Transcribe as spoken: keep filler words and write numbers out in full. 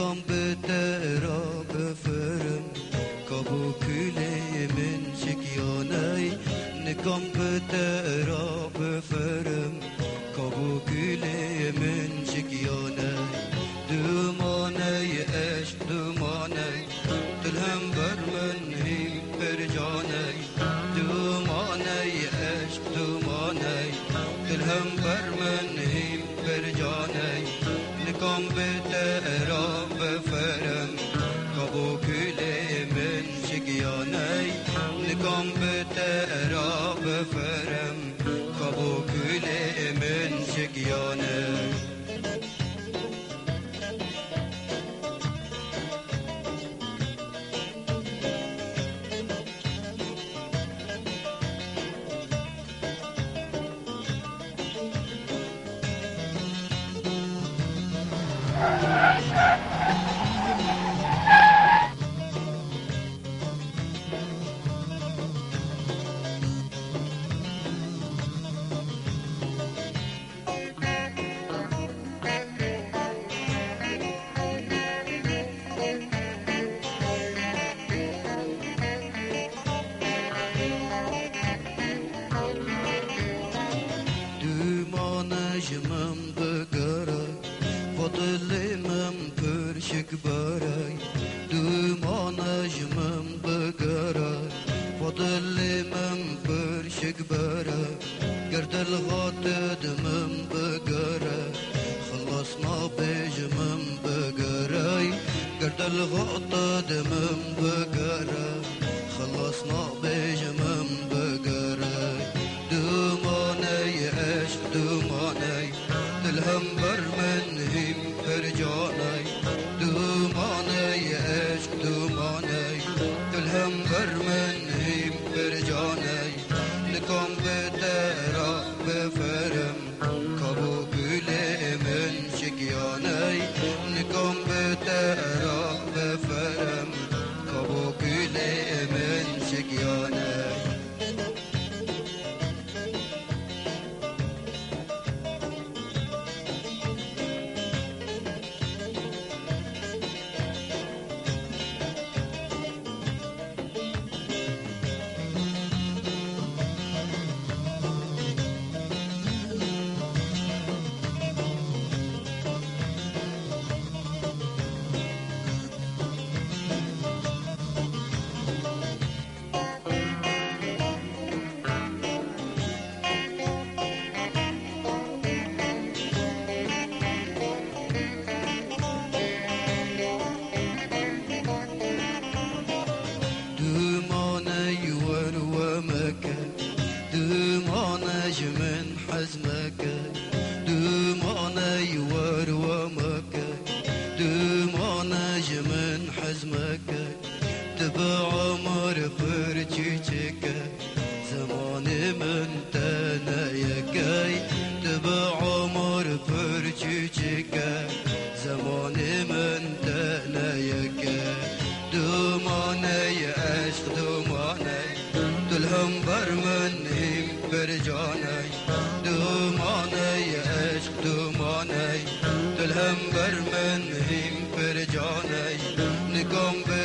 Nikom bi te ra bifirim, kab û kulê min şikyaney. Nikom bi te ra bifirim, kab û kulê min şikyaney. Dumaney eşq dumaney, tu li hember min hîn pir caney. Dumaney eşq dumaney, tu li hember min hîn pir caney. Nikom bi te ra bifirim, kab û kulê min şikyaney. Nikom bi te ra bifirim, kab û kulê min şikyaney. Dumane ji min bigere, xwe dilê min pir şik bere. Dumane ji min bigere, xwe dilê min pir şik bere. Ger dilxwe tu di min bigere, xilas nabe ji min bigere. Ger dilxwe tu di min bigere, xilas nabe ji min bigere. Dumaney eşq dumaney, tu li hember min hîn pir caney. Dumaney eşq dumaney, tu li hember min hîn pir caney. Nikom bi te ra bifirim, kab û kulê min şikyaney. Nikom bi te ra bifirim, kab û kulê min şikyaney. Dumaney wer we meke, dumane ji min hez meke. Dumaney wer we meke, dumane ji min hez meke. Tu bi umur pir çûçik e, zemanê min te ne yek e. Tu bi umur pir çûçik e, zemanê min te ne yek e. Dumaney eşq dumaney, tu li hember min hîn pir caney. Dumaney eşq dumaney, tu li hember min hîn pir caney. Nikom bi